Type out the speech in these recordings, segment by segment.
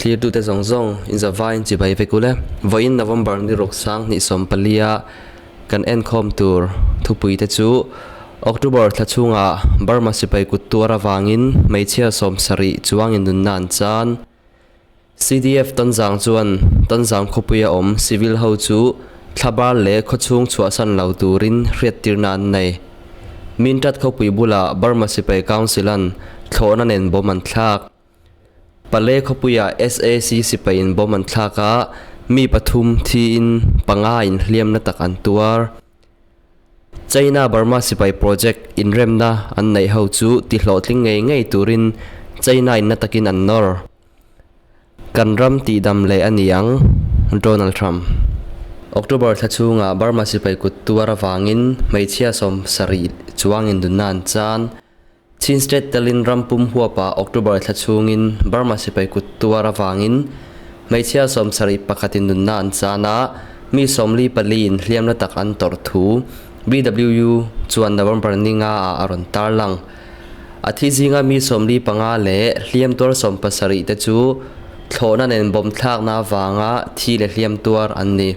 Thlirtute zawng zawng inzavaiin chibai vek ule. Vawiin November ni ruk sang hnih 14-a kan enkhawm tur thupuite chu October thla chhunga Burma sipai kut tuar avangin hmeichhia 70 chuangin nunna an chan. CDF Tonzang chuan Tonzang khawpuia awm civil ho chu thlabar leh khawchhung chhuahsan lo turin hriattirna an nei. Mintat khawpui bulah Burma sipai Council-a'n thlawhna nen bawm an thlak. Pale khawpuia SAC sipaiin bawm an thlak a, mi pathum thiin panga inhliamna tak an tuar. China Burma sipai project inremna an neih ho chu tihlawhtling ngei ngei turin China in na takin an nawr. Kan ram tihdam leh a ni ang, Donald Trump. October thla chhunga Burma sipai kut tuar avangin hmeichhia 70 chuangin nunna an chan. Chin State telin ram pum huapah October thla chhungin Burma sipai kut tuar avangin hmeichhia 71 in nunna an chan a, mi 44 in hliamna tak an tawrh thu BWU chuan November ninga ah a rawn tarlang. A thi zinga mi 45 leh hliam tuar 70 te chu thlawhna nen bawm thlakna avanga thi leh hliam tuar an ni.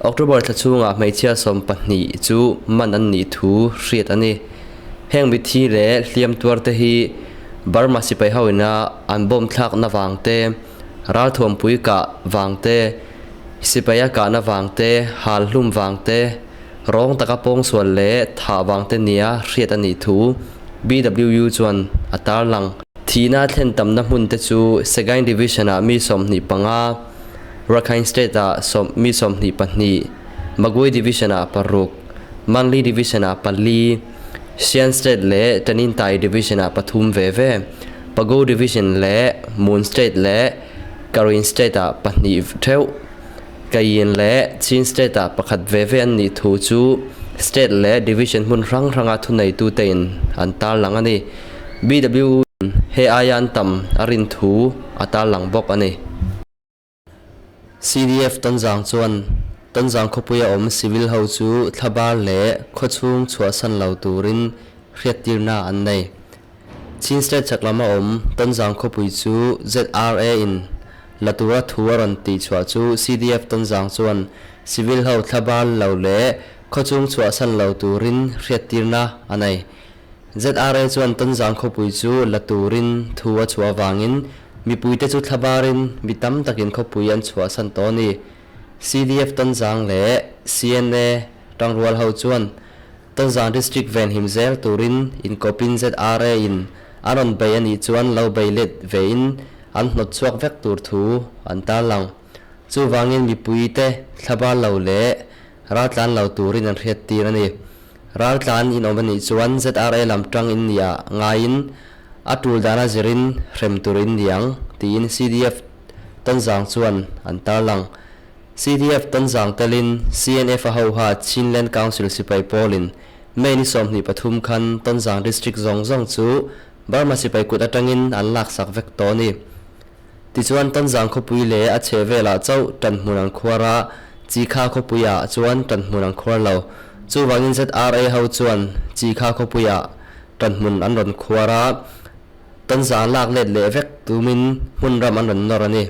October thla chhungah hmeichhia 12 chu man an nih thu hriat a ni. Heng mithi leh hliam tuar te hi Burma sipai ho ina an bawm thlakna vang te, ralthuampui kah vang te, sipaia kahna vang te, hal hlum vang te, rawng taka pawngsual leh thah vang te nia hriat a nih thu BWU chuan a tarlang. Thihna thlen tamna hmun te chu Sagaing Division-ah mi 25, Rakhine State-ah mi 22, Magway Division-ah paruk, Manli Division-ah pali, Shan State leh Tanintharyi Division-ah pathum ve ve, Pago Division leh Mon State leh Karen State-ah pahnih theuh, Kayin leh Chin State-ah pakhat ve ve an nih thu chu State leh Division hmun hrang hranga thuneitutein an tarlang a ni. BW in he aia an tam a rin thu a tarlang bawk a ni. CDF Tonzang chuan Tonzang khawpuia awm civil ho chu thlabar leh khawchhung chhuahsan lo turin hriattirna an nei. Chin State chhak lama awm Tonzang khawpui chu ZRA in la tura thu a rawn tih chhuah chu CDF Tonzang chuan civil ho thlabar lo leh khawchhung chhuahsan lo turin hriattirna a nei. ZRA chuan Tonzang khawpui chu la turin thu a chhuah avangin mipuite chu thlabarin mi tam takin khawpui an chhuahsan tawh a ni. CDF Tonzang leh CNA tangrual ho chuan Tonzang District venhim zel turin inkawpin ZRA in an rawn bei a nih chuan lo bei let vein an hnawt chhuak vek tur thu an tarlang. Chuvangin mipuite thlabar lo leh raltlan lo turin an hriattir a ni. Raltlan in awm a nih chuan ZRA lam tang in nia ngaiin a tul dana zirin hrem tur in ni ang tiin CDF Tonzang chuan an tarlang. CDF Tonzang telin CNF a hoha Chinland Council sipai pawlin May ni 23 khan Tonzang District zawng zawng chu Burma sipai kut atangin an laksak vek tawh a ni. Tichuan Tonzang khawpui leh a chheh velah chauh tan hmun an khuar a, Chikha khawpuiah chuan tan hmun an khuar lo. Chuvangin ZRA ho chuan Chikha khawpuiah tan hmun an rawn khuar a, Tonzang lak let leh vek tumin hmun ram an rawn nawr a ni.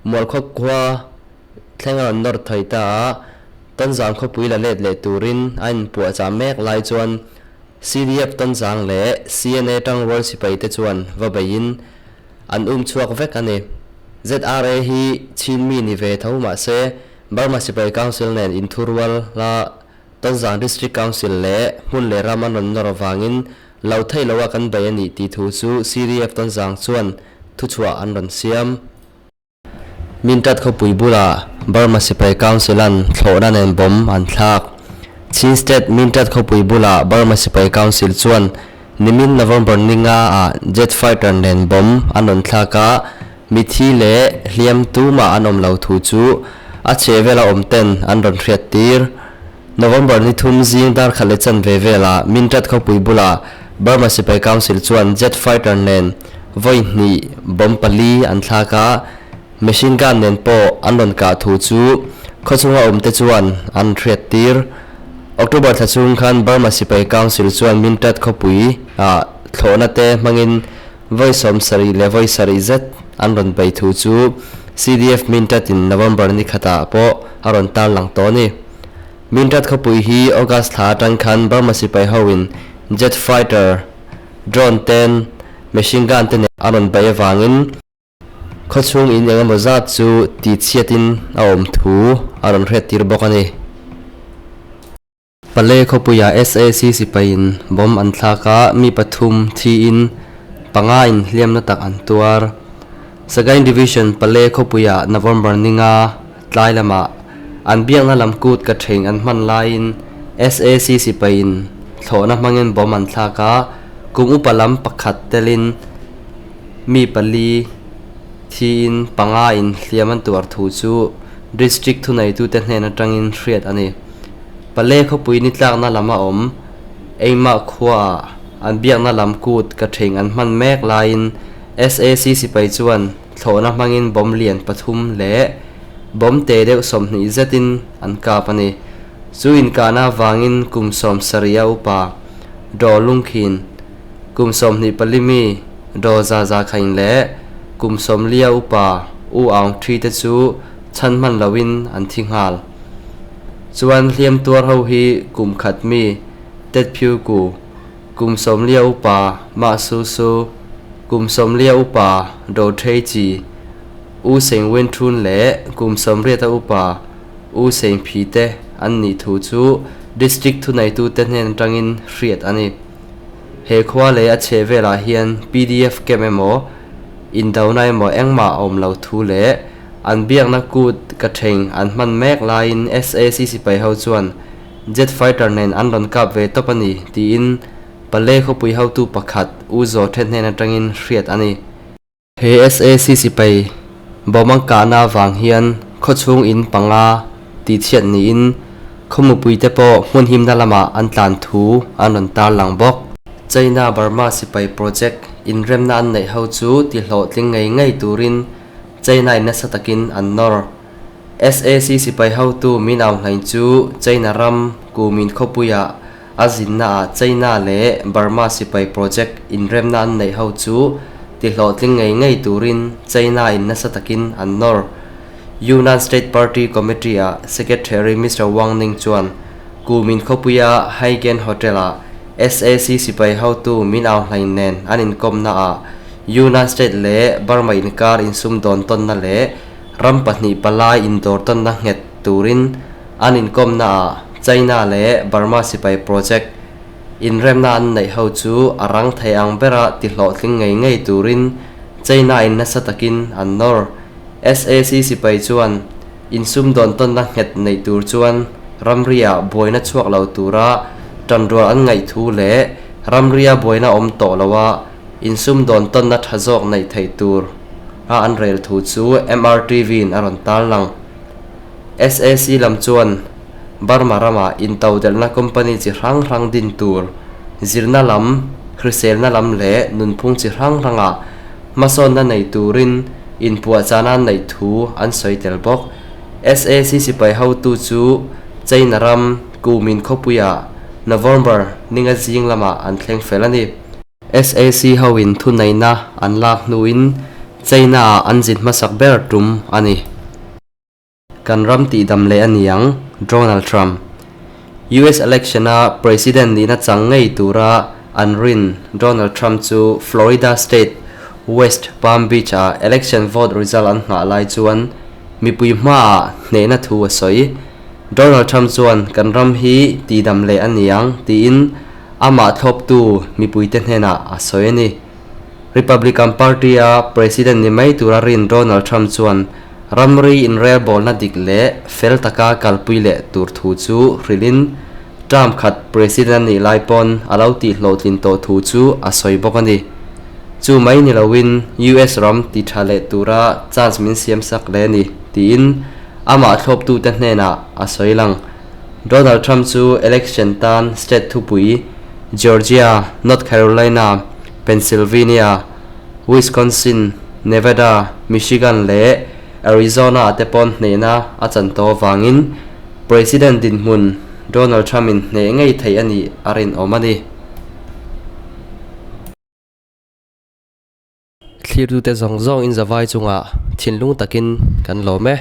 Mualkhawp khua thleng a rawn nawr thei ta a, Tonzang khawpui la let leh turin a inpuahchah mek lai chuan CDF Tonzang leh CNA tangrual sipaite chuan va beiin an um chhuak vek a ni. ZRA hi Chin mi ni ve tho mah se Burma Sipai Council nen inthurual la Tonzang District Council leh hmun leh ram an rawn nawr avangin lo theih loha kan bei a nih tih thu chu CDF Tonzang chuan thuchhuah an rawn siam. Mintat khawpui bulah Burma Sipai Council an thlawhna nen bawm an thlak. Chin State Mintat khawpui bulah Burma Sipai Council chuan nimin November ninga ah jet fighter nen bawm an rawn thlak a, mithi leh hliam tumah an awm lo thu chu a chhehvela awm ten an rawn hriat tir. November ni thum zing dar khat leh chanve velah Mintat khawpui bulah Burma Sipai Council chuan jet fighter nen vawi hnih bawm pali an thlak a, machine gun nen pawh an rawn kah thu chu khawchhunga awmte chuan an hriat tir. October thla chhung khan Burma Sipai Council chuan Mintat khawpui ah thlawhna te hmangin vawi 70 leh vawi 70 zet. an rawn bei thu chu CDF Mintat-in November ni khatah pawh a rawn tarlang tawh a ni. Mintat khawpui hi August thla atang khan Burma sipai hoin jet fighter, drone ten machine gun te nen a rawn bei avangin Khawchhung in eng emaw zat chu tihchhiatin a awm thu a rawn hriattir bawk a ni. Pale khawpuia SAC sipaiin bomb an thlak a, mi pathum thiin panga inhliamna tak an tuar. Sagaing Division Pale khawpuia November ninga tlai lamah an biakna lam kut ka theng an hman laiin SAC sipaiin thlawhna hmangin bomb an thlak a, kum upa lam pakhat telin Mi pali thiin panga in hliam an tuar thu chu District thuneitute hnen atangin hriat a ni. Pale khawpui ni tlakna lam a awm, Eimah khuaah an biakna lam kut ka theng an hman mek laiin SAC sipai chuan thlawhna hmangin bomb lian pathum leh bomb te deuh 20 zetin an kap a ni. Chu inkahna avangin kum 70 a upa Daw Lungkhin Kum 24 mi Daw Za Za Khaing leh kum 40 a upa U Aung Ṭhi te chu chhan hman loin an thi nghal. Chuan hliam tuar ho hi kum khat mi Tet Phyu Ku, kum 40 a upa Mah Su Su, kum 40 a upa Daw Ṭhei Ci, U Seng Win Ṭhun leh kum 80 a upa U Seng Phi te an nih thu chu District thuneitute hnen atangin hriat a ni. He khua leh a chheh velah hian pdf camp emaw, indona emaw engmah a awm lo thu leh an biakna kut ka theng an hman mek laiin SAC sipai ho chuan jet fighter nen an rawn kap ve tawp a ni tiin Pale khawpui hotu pakhat U Zaw Thet hnen atangin hriat a ni. He SAC sipai bawmang kahna avang hian khawchhung in panga tihchhiat niin khawmupuite pawh hmun himna lamah an tlan thu an rawn tarlang bawk. China Burma sipai project inremna an neih ho chu tihlawhtling ngei ngei turin China in nasa takin an nawr. SAC sipai hotu Min Aung Hlaing chu China ram kumin khawpuiah A zinnaah China leh Burma sipai project inremna an neih ho chu tihlawhtling ngei ngei turin China in nasa takin an nawr. Yunnan State Party Committee-ah Secretary Mister Wang Ning chuan kumin khawpuia Haigen Hotel-ah SAC sipai hotu Min Aung Hlaing nen an inkawmnaah Yunnan State leh Burma inkar insumdawn tawnna leh ram pahnih palai indawr tawnna nghet turin An inkawmnaah China leh Burma sipai project inremna an neih ho chu a rang thei ang bera tihlawhtling ngei ngei turin China in nasa takin an nawr. SAC sipai chuan insumdawn tawnna nghet neih tur chuan ramria buaina chhuak lo tura tanrual an ngaih thu leh ramria buaina awm tawh loa insumdawn tawnna tha zawk neih theih tur a an rel thu chu MRTV in a rawn tarlang. SAC lam chuan Burma rama intodelhna company chi hrang hrang din tur, zirna lam, hriselna lam leh nunphung chi hrang hrangah hmasawnna nei turin inpuahchahna an neih thu an sawi tel bawk. SAC sipai hotu chu China ram Kumin khawpuiah November ninga zing lamah an thleng fel a ni. SAC hoin thuneihna an lak hnuin China-ah an zin hmasak ber tum a ni. Kan ram tihdam leh a ni ang, Donald Trump. US election-a President nihna chang ngei tura an rin Donald Trump chu Florida state West Palm Beach-a election vote result an nghah lai chuan mipui hmaah hnehna thu a sawi. Donald Trump chuan kan ram hi tihdam leh a ni ang tiin amah thlawptu mipuite hnenah a sawi a ni. Republican Party-a President ni mai tura rin Donald Trump chuan ramri inrelbawlna dik leh fel taka kalpui leh tur thu chu hrilhin term khat President a nih lai pawn a lo tihhlawhtlin tawh thu chu a sawi bawk a ni. Chu mai ni loin US ram ti tha leh tura chance min siam sak leh a ni, tiin amah thlawptute hnenah a sawi lang. Donald Trump chu election tan state thupui Georgia, North Carolina, Pennsylvania, Wisconsin, Nevada, Michigan leh Arizona ah te pawn hnehna a chan tawh avangin President dinhmun Donald Trump-in hneh ngei theih a nih a rinawm a ni. Thlirtute zawng zawng in zavai chungah thinlung takin kan lawm e.